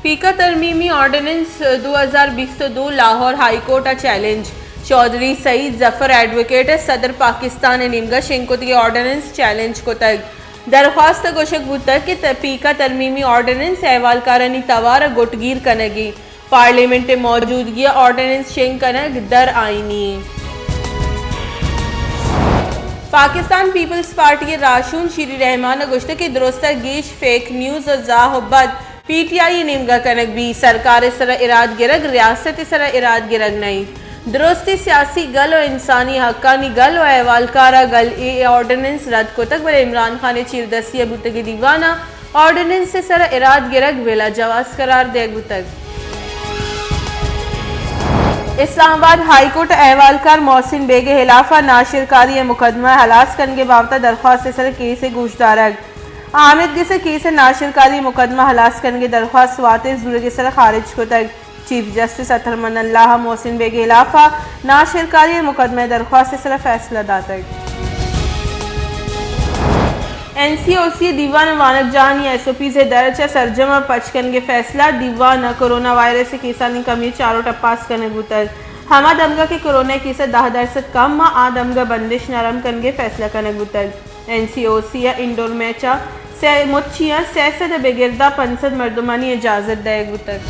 پیکا ترمیمی آرڈیننس دو ہزار بیست و دو، لاہور، ہائی کورٹ ءَ چیلنج۔ چوہدری سعید ظفر ایڈووکیٹ ءَ صدر پاکستان ءِ نیمگ ءَ شنگ کتگیں آرڈیننس چیلنج کتگ۔ درخواست ءَ گوشگ بوتگ کہ ت-، پیکا ترمیمی آرڈیننس احوالکارانی توار ءَ گٹگیر کنگی، پارلیمنٹ ءِ موجودگی ءَ آرڈیننس شنگ کنگ در آئینی۔ پاکستان پیپلز پارٹی ءِ راہشون شیری رحمان ءَ گوشتگ کہ درست ءَ گیش فیک نیوز ءُ زاہ ءُ بد پی ٹی آئی ءِ نیمگ ءَ کنگ بیت۔ سرکار ءِ سر ءَ اراد گرگ ریاست ءِ سر ءَ اراد گرگ نہ انت۔ درستیں سیاسی گل ءُ انسانی حقانی گل ءُ احوالکار ءَ گل اے آرڈیننس رد کتگ، بلے عمران خان ءِ چیردستی ءَ بوتگیں دیوان ءَ آرڈیننس ءِ سر ءَ اراد گرگ بلا جواز قرار دیگ بوتگ۔ اسلام آباد ہائی کورٹ ءَ احوالکار محسن بیگ ءِ ہلاف ءَ ناشرکاری ءِ مقدمہ ءِ ہلاس کنگ ءِ بابت ءَ درخواست ءِ سر ءَ کیس ءِ گوشدارگ۔ آمید گس ءَ کیس ءِ ناشرکاری ءِ مقدمہ ہلاس کنگ ءِ درخواست وات ءِ زورگ ءِ سر ءَ خارج کتگ۔ چیف جسٹس اطہر من اللہ ءَ محسن بیگ ءِ ہلاف ءَ ناشرکاری ءِ مقدمہ ءِ درخواست ءِ سر ءَ فیصلہ داتگ۔ این سی او سی ءِ دیوان ءَ وانگجاہانی ایس او پیز ءِ درچ ءَ سرجم ءَ پچ کنگ ءِ فیصلہ۔ دیوان ءَ کورونا وائرس ءِ کیسانی کمی ءِ چاروٹ ءَ پاس کنگ بوتگ۔ ہما دمگ ءَ کہ کورونا ءِ کیس ءَ دہ درسد کم ءَ، آ دمگ ءَ بندش نرم کنگ ءِ فیصلہ کنگ بوتگ۔ این سی او سی ءَ انڈور میچ ءَ سئے مچی ءَ سئے سد ءَ بگر داں پنچ سد مردمانی اجازت دئیگ بوتگ۔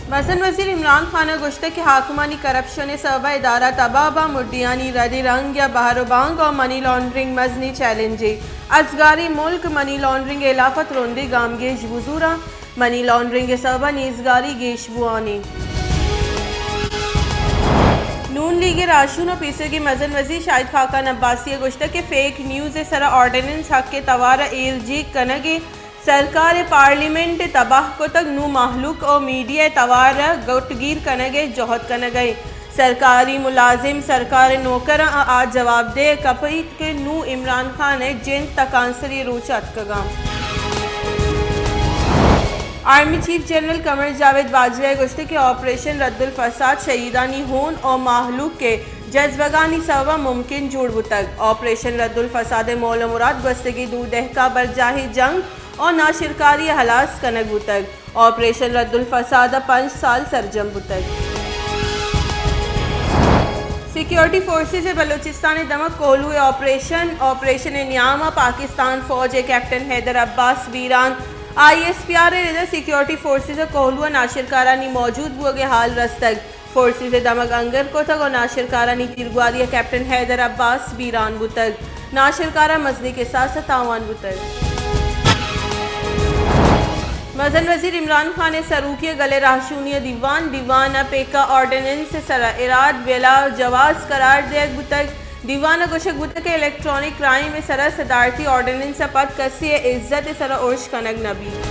مزن وزیر عمران خان ءَ گوشتگ کہ حاکمانی کرپشن ءِ سبب ءَ ادارہ تباہ باں، مڈیانی ردی رنگ یا بہر ءُ بانگ ءُ منی لانڈرنگ مزنیں چیلنجے۔ ازگاریں ملک منی لانڈرنگ ءِ ہلاف ءَ ترندیں گامگیج بزوراں۔ منی لانڈرنگ ءِ سبب ءَ نیزگاری گیش بوان ایں۔ نون لیگ ءِ راہشون ءُ پیسریگیں مزن وزیر شاہد خاقان عباسی ءَ گوشتگ کہ فیک نیوز ءِ سر ءَ آرڈیننس حق ءِ توار ءَ ایر جیگ کنگ ءِ سرکار ءَ پارلیمنٹ ءَ تباہ کتگ، نوں مہلوک ءُ میڈیا ءِ توار ءَ گٹگیر کنگ ءِ جہد کنگ ءَ اِنت۔ سرکاری ملازم سرکار ءِ نوکر آں، آ جوابدہ کپیت کہ نوں عمران خان ءِ جند تکانسری ءِ روچ اتکگ اَنت۔ آرمی چیف جنرل قمر جاوید باجوہ ءَ گوشتگ کہ آپریشن رد الفساد شہیدانی ہون ءُ مہلوک ءِ جزبگانی سبب ءَ ممکن جوڑ بوتگ۔ آپریشن رد الفساد ءِ مول ءُ مراد گوستگیں دو دہک ءَ برجاہیں جنگ ءُ ناشرکاری ءَ ہلاس کنگ بوتگ۔ آپریشن رد الفساد ءَ پنچ سال سرجم بوتگ۔ سیکیورٹی فورسز ءِ بلوچستان ءِ دمگ کوہلو ءِ آپریشن، آپریشن ءِ نیام ءَ پاکستان فوج ءِ کیپٹن حیدر عباس بیران، آئی ایس پی آر ءِ رد ءَ سیکیورٹی فورسز ءَ کوہلو ءَ ناشرکارانی موجود بوگ ءِ ہال رستگ۔ فورسز ءِ دمگ انگر کتگ ءُ ناشرکارانی تیرگواری ءَ کیپٹن حیدر عباس بیران بوتگ۔ ناشرکاراں مزنیں کساس ءَ تاوان بوتگ۔ مزن وزیر عمران خان ءِ سروکی ءَ گل ءِ راہشونی ءَ دیوان، دیوان ءَ پیکا آرڈیننس ءِ سر ءَ اراد بلا جواز قرار دیگ بوتگ۔ دیوان ءَ گوشگ بوتگ کہ الیکٹرانک کرائم ءِ سر ءَ صدارتی آرڈیننس ءَ پد کسے ءِ عزت ءِ سر ءَ ارش کنگ نہ بیت۔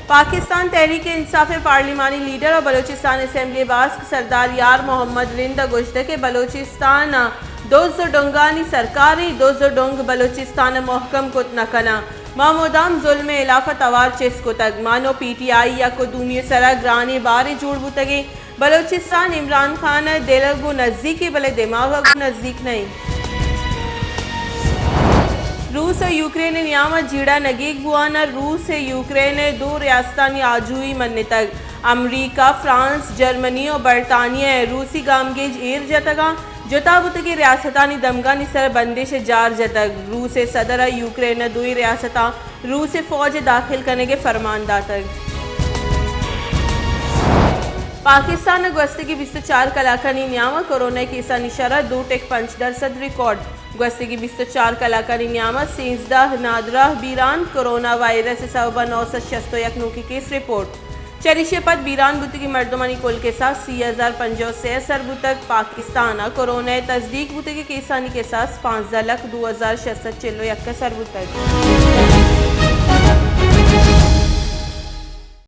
پاکستان تحریک انصاف ءِ پارلیمانی لیڈر ءُ بلوچستان اسمبلی ءِ باسک سردار یار محمد رند ءَ گوشتگ کہ بلوچستان ءَ دز ءُ ڈنگانی سرکارے، دز ءُ ڈنگ بلوچستان ءَ مھکم کت نہ کناں۔ ما مدام ظلم ءِ ہلاف ءَ توار چست کتگ۔ ما نوں پی ٹی آئی یک ءُ دومی ءِ سر ءَ گرانیں بارے جوڑ بوتگیں۔ بلوچستان عمران خان ءِ دل ءَ گوں نزیک ایں، بلے دماغ ءَ گوں نزیک نہ ایں۔ روس ءُ یوکرین ءِ نیام ءَ جیڑہ نگیگ بوان ءَ روس ءَ یوکرین ءِ دو ریاستانی آجوئی منتگ۔ امریکہ، فرانس، جرمنی ءُ برطانیہ ءَ روسی گامگیج ایر جتگ اَنت۔ جتا بوتگیں ریاستانی دمگانی سر ءَ بندش ءِ جار جتگ۔ روس ءِ صدر ءَ یوکرین ءِ دوئیں ریاستاں روس ءِ فوج ءِ داخل کنگ ءِ فرمان داتگ۔ پاکستان ءَ گوستگیں بیست ءُ چار کلاکانی نیام ءَ کورونا ءِ کیسانی شرح دو ٹک پنچ درسد ریکارڈ۔ گوستگیں بیست ءُ چار کلاکانی نیام ءَ سیزدہ نادراہ بیران، کورونا وائرس ءِ سبب ءَ نو سد شست ءُ یک نوکیں کیس رپورٹ۔ چریشی ءَ پد بیران بوتگیں مردمانی کل کساس سی ہزار پنجاہ ءُ سے ءَ سر بوتگ۔ پاکستان ءَ کورونا ءِ تصدیق بوتگیں کیسانی کساس پانزدہ لکھ دو ہزار شش سد چل ءُ یک ءَ سر بوتگ۔